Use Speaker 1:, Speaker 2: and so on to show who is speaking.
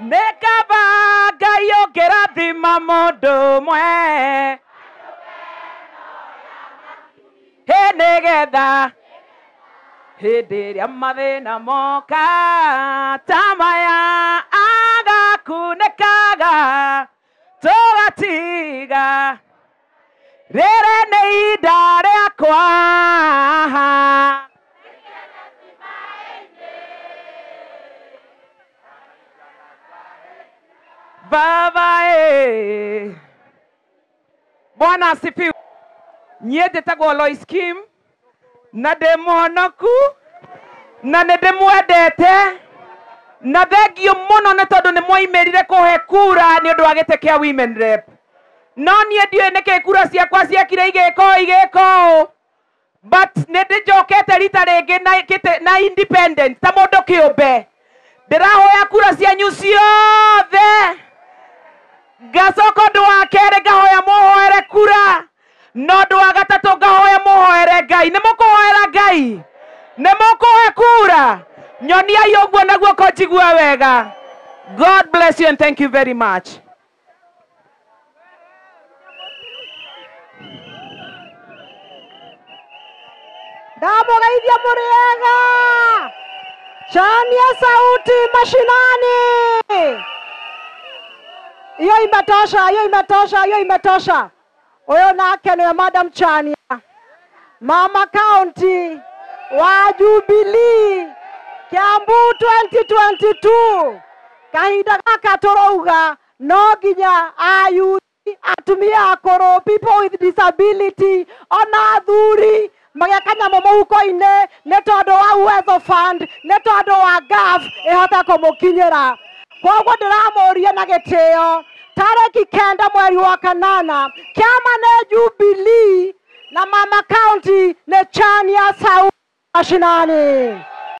Speaker 1: Nĩ kaba Ngai ũngĩrathima mũndũ ũmwe, hĩ nĩgetha hĩndĩ ĩrĩa mathĩna moka ta maya agakunĩkaga tũgatiga rĩrĩ nĩ ihinda rĩakwa. Baba eh. Bwana asifiwe. Niĩ njĩtagwo Lois Kim na ndĩ mũhonoku na nĩ ndĩmwendete na thengio mũno nĩ tondũ nĩ mwaimĩrire kũhe kura nĩ ũndũ wa gĩtĩ kĩa women rep. No niĩ ndiũĩ nĩkĩ kura ciakwa ciekire igĩka ũũ igĩka ũũ, but nĩ ndĩnjokete rita rĩngĩ na gĩtĩ na independent ta mũndũ kĩũmbe. Ndĩrahoya kura cianyu ciothe, ngacoka ũndũ wa kerĩ ngahoya mũhoere kura, na ũndũ wa gatatũ ngahoya mũhoere Ngai. Nĩ mũkũhoera Ngai? Nĩ mũkũhe kura? Nyoniai ũguo na guoko njigue wega. God bless you and thank you very much.
Speaker 2: Ndamũgeithia mũrĩega. Chania sauti mashinani. Hiyo imetosha, hiyo imetosha, hiyo imetosha. Huyo nake niwe Madam Chania, Mama County wa Jubilee Kiambu 2022. Kahinda gaka tũrauga no nginya ayuthi, atumia akũrũ, people with disability, ona athuri magĩe kanyamũ mũhuko-inĩ nĩ tondũ wa Uwezo Fund, nĩ tondũ wa GAF ĩhote kũmũkinyĩra. Koguo ndĩramũria na gĩtĩo, tarĩki 9 mweri wa 8, kĩama nĩ Jubilee na Mama County nĩ Chania Sauti mashinani.